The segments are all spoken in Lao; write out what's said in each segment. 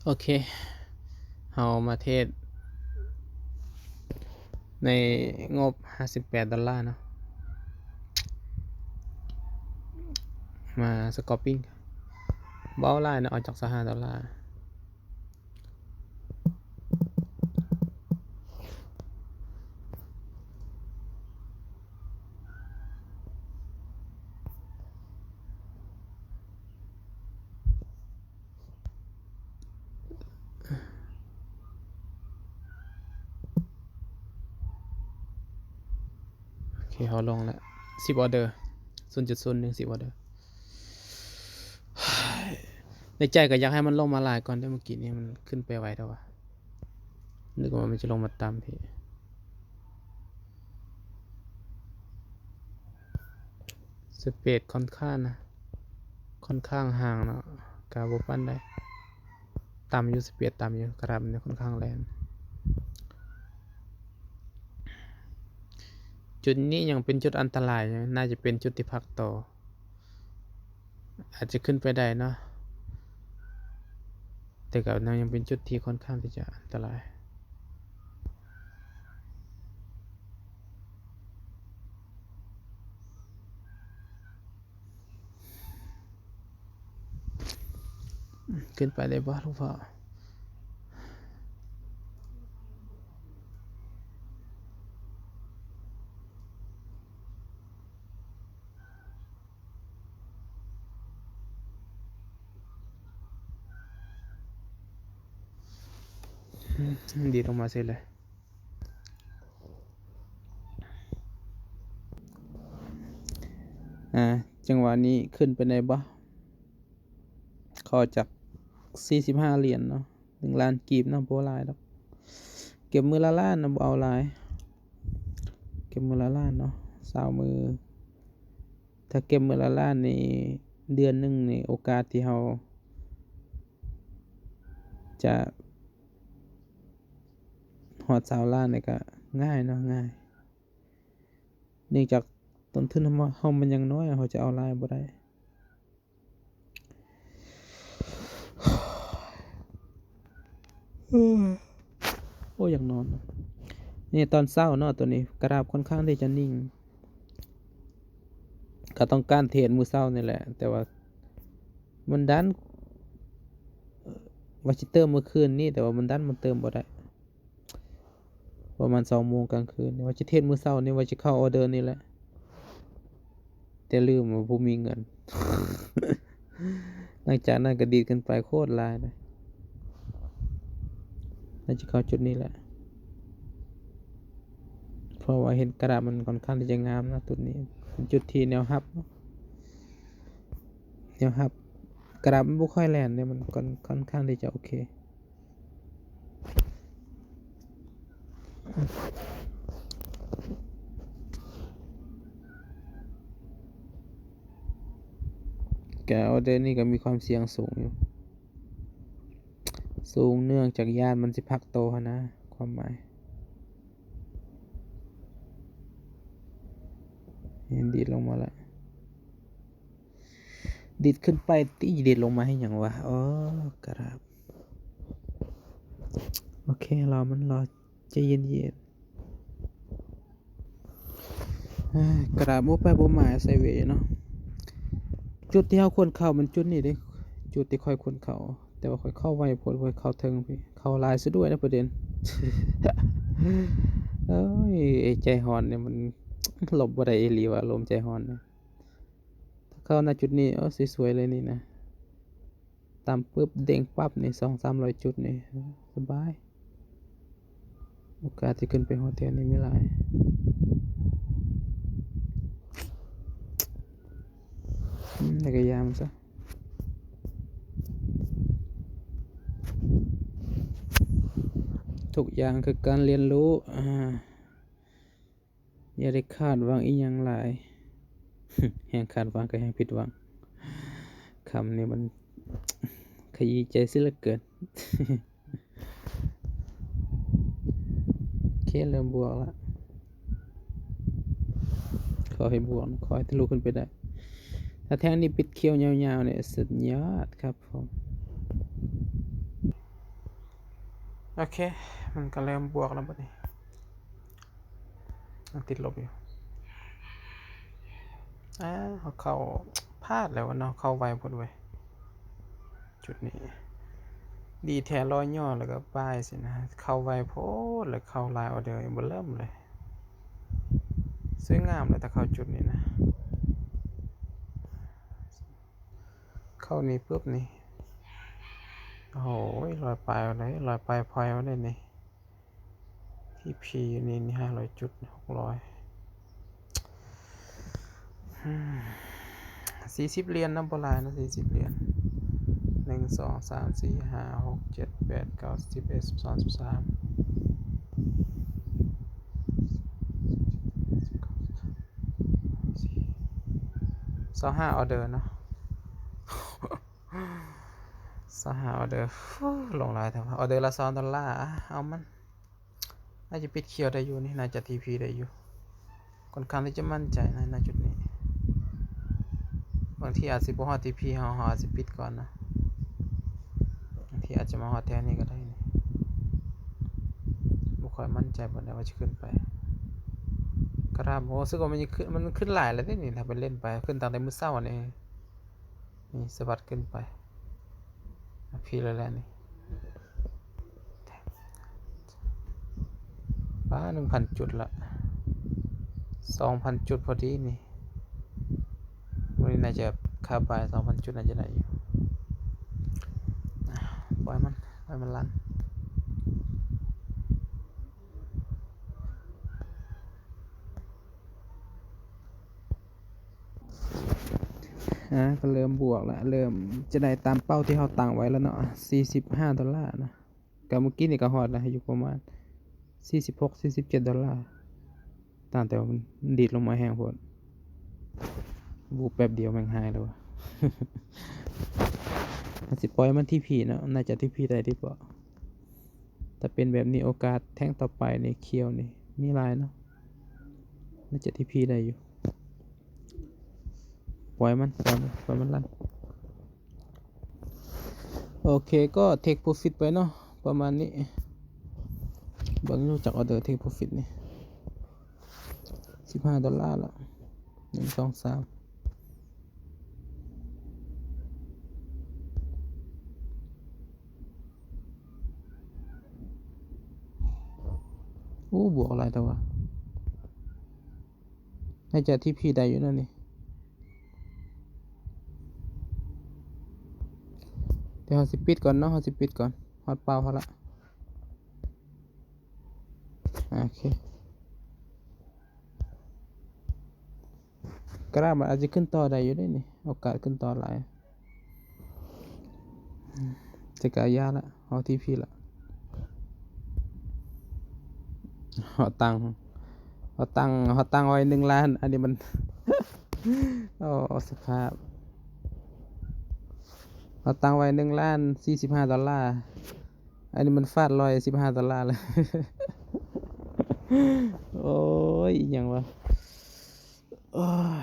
ໂອເຄ ເຮົາມາເທຣດໃນງົບຫ້າສິບແປດໂດລາເນາະ ມາສະກອບປິງ ບໍ່ເອົາຫຼາຍເນາະ ເອົາຈັກຊາວຫ້າໂດລາ. ໂອເຄ ເຮົາລົງແລ້ວ ສິບອໍເດີ ສູນຈຸດສູນໜຶ່ງ ສິບອໍເດີ. ໃນໃຈກໍຢາກໃຫ້ມັນລົງມາຫຼາຍກ່ອນເດ້ ເມື່ອກີ້ນີ້ມັນຂຶ້ນໄປໄວແທ້ວະ ນຶກວ່າມັນຈະລົງມາຕ່ຳພີ້. ສະເປດຂ້ອນຂ້າງນະ ຂ້ອນຂ້າງຫ່າງເນາະ ກະບໍ່ປານໃດ ຕ່ຳຢູ່ ສະເປດຕ່ຳຢູ່ ກະລາຟມັນຂ້ອນຂ້າງແລນ. ຈຸດນີ້ຍັງເປັນຈຸດອັນຕະລາຍຢູ່ ໜ້າຈະເປັນຈຸດທີ່ພັກຕໍ່ ອາດຈະຂຶ້ນໄປໄດ້ເນາະ ແຕ່ກໍຍັງເປັນຈຸດທີ່ຂ້ອນຂ້າງທີ່ຈະອັນຕະລາຍ. ຂຶ້ນໄປໄດ້ບໍ່ລູກພໍ່? ດີດລົງມາເສຍເລີຍ. ອາ ຈັງຫວະນີ້ຂຶ້ນໄປໄດ້ບໍ່? ຂໍຈັກສີ່ສິບຫ້າຫຼຽນເນາະ ໜຶ່ງລ້ານກີບເນາະ ບໍ່ຫຼາຍດອກ ເກັບມື້ລະລ້ານເນາະ ບໍ່ເອົາຫຼາຍ ເກັບມື້ລະລ້ານເນາະ ຊາວມື້ ຖ້າເກັບມື້ລະລ້ານນີ້ ເດືອນໜຶ່ງນີ້ ໂອກາດທີ່ເຮົາຈະຮອດຊາວລ້ານນີ້ກໍງ່າຍເນາະ ງ່າຍ ເນື່ອງຈາກຕົ້ນທຶນເຮົາ ເຮົາມັນຍັງນ້ອຍ ເຮົາຈະເອົາຫຼາຍບໍ່ໄດ້. ໂອ້ ຢາກນອນ. ນີ້ຕອນເຊົ້າເນາະ ໂຕນີ້ກະລາຟຂ້ອນຂ້າງທີ່ຈະນິ່ງ ກໍຕ້ອງການເທຣດມື້ເຊົ້ານີ້ແຫຼະ ແຕ່ວ່າມັນດັນ ວ່າຊິເຕີມມື້ຄືນນີ້ ແຕ່ວ່າມັນດັນ ມັນເຕີມບໍ່ໄດ້. ປະມານສອງໂມງກາງຄືນ ວ່າຊິເທຣດມື້ເຊົ້ານີ້ ວ່າຊິເຂົ້າອໍເດີນີ້ແຫຼະ ແຕ່ລືມວ່າບໍ່ມີເງິນ. ຫຼັງຈາກນັ້ນກໍດີດຂຶ້ນໄປໂຄດຫຼາຍເລີຍ ໜ້າຈະເຂົ້າຈຸດນີ້ແຫຼະ ເພາະວ່າເຫັນກະລາຟມັນຂ້ອນຂ້າງທີ່ຈະງາມນະ ຈຸດນີ້ເປັນຈຸດທີ່ແນວຮັບ ແນວຮັບ ກະລາຟມັນບໍ່ຄ່ອຍແລ່ນເດ້ ມັນຂ້ອນ ຂ້ອນຂ້າງທີ່ຈະໂອເຄ. ການອອເດີນີ້ກໍມີຄວາມສ່ຽງສູງຢູ່ ສູງເນື່ອງຈາກຢ້ານມັນຊິພັກໂຕຫັ້ນນະ ຄວາມໝາຍ. ເຫັນດີດລົງມາລະ. ດີດຂຶ້ນໄປຕິ ດີດລົງມາເຮັດຫຍັງວະ? ໂອ້ ກະລາບ. ໂອເຄ ລໍມັນ ລໍໃຈເຢັນໆ. ເອີ ກະລາບບໍ່ໄປບໍ່ມາ ໄຊເວເນາະ. ຈຸດທີ່ເຮົາຄວນເຂົ້າມັນຈຸດນີ້ເດ້ ຈຸດທີ່ຂ້ອຍຄວນເຂົ້າ ແຕ່ວ່າຂ້ອຍເຂົ້າໄວໂພດ ຂ້ອຍເຂົ້າເທິງພີ້ ເຂົ້າຫຼາຍຊະດ້ວຍນະ ປະເດັນ. ເອີຍ ໃຈຮ້ອນນີ້ມັນ ຫຼົບບໍ່ໄດ້ອີ່ຫຼີວ່າ ລົມໃຈຮ້ອນນີ້. ຖ້າເຂົ້ານະຈຸດນີ້ ໂອ້ ສວຍໆເລີຍນີ້ນະ ຕຳປຶບ ເດ້ງປັບນີ້ ສອງສາມຮ້ອຍຈຸດນີ້ ສະບາຍ. ໂອກາດທີ່ຂຶ້ນໄປຮອດແຖວນີ້ມີຫຼາຍ. ອືມ ແລ້ວກໍຢ່າມັນຊະ ທຸກຢ່າງຄືການຮຽນຮູ້. ອາ ຢ່າໄດ້ຄາດຫວັງອີ່ຫຍັງຫຼາຍ ແຮ່ງຄາດຫວັງກໍແຮ່ງຜິດຫວັງ. ຄຳນີ້ມັນຂະຢີ້ໃຈເສຍເຫຼືອເກີນ. ໂອເຄ ເລີ່ມບວກລະ ຂໍໃຫ້ບວກ ຂໍໃຫ້ທະລຸຂຶ້ນໄປໄດ້. ຖ້າແທ່ງນີ້ປິດຂຽວຍາວໆນີ້ ສຸດຍອດຄັບຜົມ. ໂອເຄ ມັນກໍເລີ່ມບວກແລ້ວບັດນີ້ ຍັງຕິດລົບຢູ່. ອາ ເຮົາເຂົ້າ ພາດແລ້ວເນາະ ເຂົ້າໄວໂພດເວີຍ ຈຸດນີ້. ດີແທ້ ລໍຍໍແລ້ວກໍບາຍຊີ້ນະ ເຂົ້າໄວໂພດ ແລ້ວເຂົ້າຫຼາຍອໍເດີບໍ່ເລີ່ມເລີຍ. ສວຍງາມເລີຍ ຖ້າເຂົ້າຈຸດນີ້ນະ. ເຂົ້ານີ້ປຶບນີ້ ໂອ້ຍ ຮ້ອຍປາຍເລີຍ ຮ້ອຍປາຍພອຍເລີຍນີ້. ທີພີຢູ່ນີ້ ນີ້ຫ້າຮ້ອຍຈຸດ ຫົກຮ້ອຍ ອືມ ສີ່ສິບຫຼຽນນະ ບໍ່ຫຼາຍນະ ສີ່ສິບຫຼຽນ. ໜຶ່ງ ສອງ ສາມ ສີ່ ຫ້າ ຫົກ ເຈັດ ແປດ ເກົ້າ ສິບ ສິບເອັດ ສິບສອງ ສິບສາມ ຊາວຫ້າອໍເດີເນາະ ຊາວຫ້າອໍເດີ. ໂອ້ ລົງຫຼາຍແທ້ວ່າ ອໍເດີລະຊາວໂດລາ ເອົາມັນ ໜ້າຈະປິດຂຽວໄດ້ຢູ່ນີ້ ໜ້າຈະທີພີໄດ້ຢູ່ ຂ້ອນຂ້າງທີ່ຈະໝັ້ນໃຈນະ ນະຈຸດນີ້. ບາງທີອາດຊິບໍ່ຮອດທີພີເຮົາ ເຮົາອາດຊິປິດກ່ອນນະ ບາງທີອາດຈະມາຮອດແຖວນີ້ກໍໄດ້ນີ້. ບໍ່ຄ່ອຍໝັ້ນໃຈປານໃດວ່າຈະຂຶ້ນໄປ ກະລາບ ໂອ້ ຮູ້ສຶກວ່າມັນຈະຂຶ້ນ ມັນຂຶ້ນຫຼາຍແລ້ວເດ້ນີ້ ຖ້າໄປເຫຼັ້ນໄປ ຂຶ້ນຕັ້ງແຕ່ມື້ເຊົ້ານີ້. ນີ້ສະບັດຂຶ້ນໄປ ອະ ພີແລ້ວແຫຼະນີ້ ປາ ໜຶ່ງພັນຈຸດລະ ສອງພັນຈຸດພໍດີນີ້. ມື້ນີ້ໜ້າຈະຄາບາຍ ສອງພັນຈຸດໜ້າຈະໄດ້ຢູ່. ອາ ປ່ອຍມັນ ປ່ອຍມັນລັນ. ອາ ກໍເລີ່ມບວກລະ ເລີ່ມຈະໄດ້ຕາມເປົ້າທີ່ເຮົາຕັ້ງໄວ້ລະເນາະ ສີ່ສິບຫ້າໂດລານະ. ກໍເມື່ອກີ້ນີ້ກໍຮອດລະ ຢູ່ປະມານສີ່ສິບຫົກ ສີ່ສິບເຈັດໂດລາ ຕາມແຕ່ວ່າມັນດີດລົງມາແຮງໂພດ ວູບແປັບດຽວແມ່ງຫາຍແລ້ວ. ອາດຊິປ່ອຍມັນທີພີເນາະ ໜ້າຈະທີພີໄດ້ດີກວ່າ. ຖ້າເປັນແບບນີ້ ໂອກາດແທ່ງຕໍ່ໄປນີ້ ຂຽວນີ້ ມີຫຼາຍເນາະ ໜ້າຈະທີພີໄດ້ຢູ່. ປ່ອຍມັນ ປ່ອຍມັນ ປ່ອຍມັນລັນ. ໂອເຄ ກໍເທັກໂປຣຟິດໄປເນາະ ປະມານນີ້. ເບິ່ງຢູ່ຈັກອໍເດີເທັກໂປຣຟິດນີ້ ສິບຫ້າໂດລາລະ ໜຶ່ງ ສອງ ສາມ. ໂອ້ ບວກຫຼາຍແຕ່ວ່າ ໜ້າຈະທີພີໄດ້ຢູ່ນະນີ້. ດຽວເຮົາຊິປິດກ່ອນເນາະ ເຮົາຊິປິດກ່ອນ ຮອດເປົ້າເຮົາລະ. ໂອເຄ ກະລາບມັນອາດຈະຂຶ້ນຕໍ່ໄດ້ຢູ່ເດ້ນີ້ ໂອກາດຂຶ້ນຕໍ່ຫຼາຍ. ອືມ ຈະກະຢ່າລະ ເຮົາທີພີລະ ເຮົາຕັ້ງ ເຮົາຕັ້ງ ເຮົາຕັ້ງໄວ້ໜຶ່ງລ້ານ ອັນນີ້ມັນ ໂອ້ ສະພາບ ເຮົາຕັ້ງໄວ້ໜຶ່ງລ້ານສີ່ສິບຫ້າໂດລາ ອັນນີ້ມັນຟາດຮ້ອຍສິບຫ້າໂດລາແລ້ວ. ໂອ້ຍ ອີ່ຫຍັງວະ ໂອ້ຍ.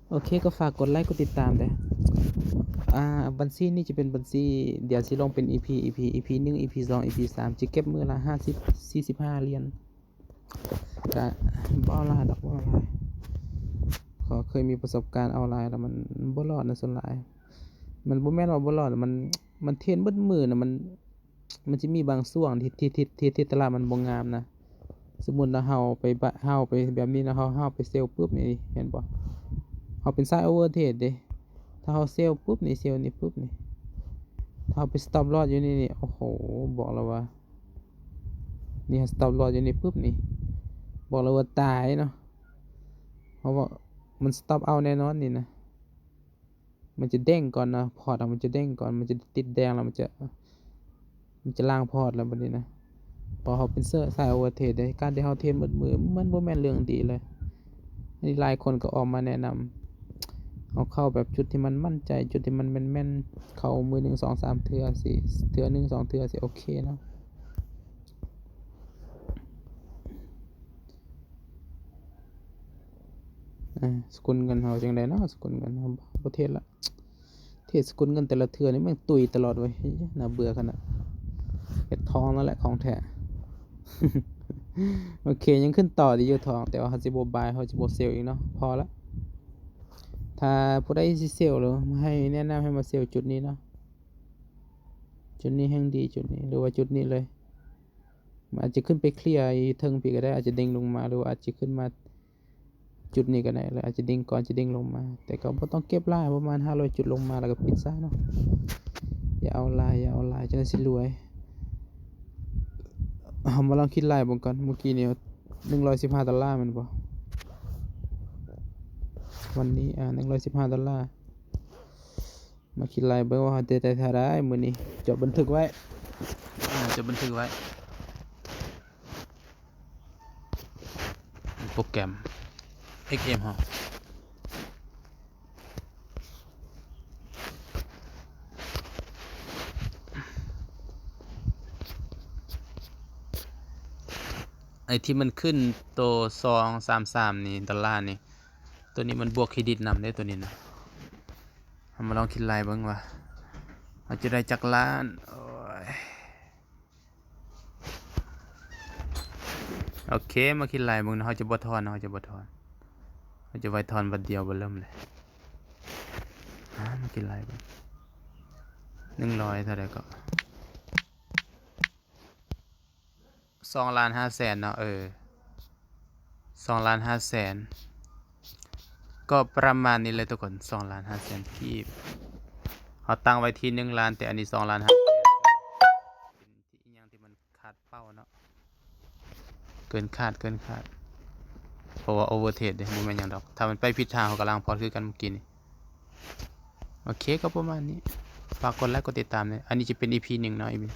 ໂອເຄ ກໍຝາກກົດໄລກົດຕິດຕາມເດີ້. ອາ ບັນຊີນີ້ຈະເປັນບັນຊີ ດຽວຊິລົງເປັນອີພີ ອີພີ ອີພີໜຶ່ງ ອີພີສອງ ອີພີສາມ ຈະເກັບມື້ລະຫ້າສິບ ສີ່ສິບຫ້າຫຼຽນ. ກະບໍ່ເອົາຫຼາຍດອກ ບໍ່ເອົາຫຼາຍ. ເພາະເຄີຍມີປະສົບການເອົາຫຼາຍແລ້ວມັນບໍ່ລອດນະ ສ່ວນຫຼາຍ. ມັນບໍ່ແມ່ນວ່າບໍ່ລອດ ມັນ ມັນເທຣນເບິດມື້ນະ ມັນ ມັນຈະມີບາງຊ່ວງທີ່ ທີ່ ທີ່ ທີ່ ທີ່ຕະຫຼາດມັນບໍ່ງາມນະ. ສົມມຸດວ່າເຮົາໄປບະ ເຮົາໄປແບບນີ້ນະ ເຮົາ ເຮົາໄປເຊວປຶບນີ້ ເຫັນບໍ່? ເຮົາເປັນສາຍໂອເວີເທຣດເດ້. ຖ້າເຮົາເຊວປຶບນີ້ ເຊວນີ້ປຶບນີ້ ຖ້າເຮົາໄປສະຕັອບລອສຢູ່ນີ້ນີ້ ໂອ້ໂຫ ບອກເລີຍວ່າ ນີ້ເຮົາສະຕັອບລອສຢູ່ນີ້ປຶບນີ້ ບອກເລີຍວ່າຕາຍເນາະ. ເພາະວ່າມັນສະຕັອບເອົາແນ່ນອນນີ້ນະ. ມັນຈະເດ້ງກ່ອນນະ ພອດມັນຈະເດ້ງກ່ອນ ມັນຈະຕິດແດງແລ້ວ ມັນຈະ ມັນຈະລ້າງພອດແລ້ວບັດນີ້ນະ. ເພາະເຮົາເປັນເຊີ ສາຍໂອເວີເທຣດເດ້ ການທີ່ເຮົາເທຣດໝົດມື້ ມັນບໍ່ແມ່ນເລື່ອງດີເລີຍ. ອັນນີ້ຫຼາຍຄົນກໍອອກມາແນະນຳ ເຮົາເຂົ້າແບບຈຸດທີ່ມັນໝັ້ນໃຈ ຈຸດທີ່ມັນແມ່ນໆ ເຂົ້າມື້ໜຶ່ງສອງສາມເທື່ອ ຊິ ເທື່ອໜຶ່ງສອງເທື່ອ ຊິໂອເຄເນາະ. ອາ ສະກຸນເງິນເຮົາຈັ່ງໃດເນາະ ສະກຸນເງິນເຮົາ ບໍ່ເທຣດລະ ເທຣດສະກຸນເງິນແຕ່ລະເທື່ອນີ້ແມ່ງຕຸຍຕະຫຼອດເວີຍ ໜ້າເບື່ອຂະໜາດ. ເປັນທອງນັ້ນແຫຼະຂອງແທ້. ໂອເຄ ຍັງຂຶ້ນຕໍ່ດີຢູ່ທອງ ແຕ່ວ່າເຮົາຊິບໍ່ບາຍ ເຮົາຊິບໍ່ເຊວອີກເນາະ ພໍລະ. ຖ້າຜູ້ໃດຊິເຊວ ຫຼືໃຫ້ແນະນຳໃຫ້ມາເຊວຈຸດນີ້ເນາະ ຈຸດນີ້ແຮ່ງດີ ຈຸດນີ້ ຫຼືວ່າຈຸດນີ້ເລີຍ. ມັນອາດຈະຂຶ້ນໄປເຄລຍຢູ່ເທິງພີ້ກໍໄດ້ ອາດຈະເດ້ງລົງມາ ຫຼືວ່າອາດຈະຂຶ້ນມາຈຸດນີ້ກໍໄດ້ ຫຼືອາດຈະເດ້ງກ່ອນ ຈະເດ້ງລົງມາ. ແຕ່ກໍບໍ່ຕ້ອງເກັບຫຼາຍ ປະມານຫ້າຮ້ອຍຈຸດລົງມາ ແລ້ວກໍປິດຊະເນາະ. ຢ່າເອົາຫຼາຍ ຢ່າເອົາຫຼາຍ ຈັ່ງນັ້ນຊິລວຍ. ເຮົາມາລອງຄິດໄລ່ເບິ່ງກ່ອນ ມື້ກີ້ນີ້ໜຶ່ງຮ້ອຍສິບຫ້າດອນລາແມ່ນບໍ່? ວັນນີ້ ອາ ໜຶ່ງຮ້ອຍສິບຫ້າດອນລາ. ມາຄິດໄລ່ເບິ່ງວ່າເຮົາຈະໄດ້ເທົ່າໃດມື້ນີ້. ຈົດບັນທຶກໄວ້ ອາ ຈົດບັນທຶກໄວ້. ໂປຣແກຣມ ເອັກເອັມ ເຮົາ ໄອ້ທີ່ມັນຂຶ້ນໂຕສອງສາມສາມນີ້ ດອນລານີ້ ໂຕນີ້ມັນບວກເຄຣດິດນຳເດ້ ໂຕນີ້ນະ. ເຮົາມາລອງຄິດໄລ່ເບິ່ງວ່າເຮົາຈະໄດ້ຈັກລ້ານ. ໂອ້ຍ ໂອເຄ ມາຄິດໄລ່ເບິ່ງເນາະ ເຮົາຈະບໍ່ຖອນເນາະ ເຮົາຈະບໍ່ຖອນ ເຮົາຈະໄວ້ຖອນບາດດຽວເບີເລີ່ມເລີຍ. ອາ ມາຄິດໄລ່ເບິ່ງ ໜຶ່ງຮ້ອຍເທົ່າໃດເກາະ? ສອງລ້ານຫ້າແສນເນາະ ເອີ ສອງລ້ານຫ້າແສນ ກໍປະມານນີ້ແຫຼະທຸກຄົນ ສອງລ້ານຫ້າແສນກີບ. ເຮົາຕັ້ງໄວ້ທີ່ໜຶ່ງລ້ານ ແຕ່ອັນນີ້ສອງລ້ານຫ້າແສນ ເປັນທີ່ອີ່ຫຍັງທີ່ມັນ ຂາດເປົ້າເນາະ ເກີນຄາດ ເກີນຄາດ ເພາະວ່າໂອເວີເທຣດເດ້ ບໍ່ແມ່ນຫຍັງດອກ. ຖ້າມັນໄປຜິດທາງ ເຮົາກໍລ້າງພອດຄືກັນມື້ກີ້ນີ້. ໂອເຄ ກໍປະມານນີ້ ຝາກກົດໄລກົດຕິດຕາມເດີ. ອັນນີ້ຈະເປັນອີພີໜຶ່ງເນາະ ອີພີ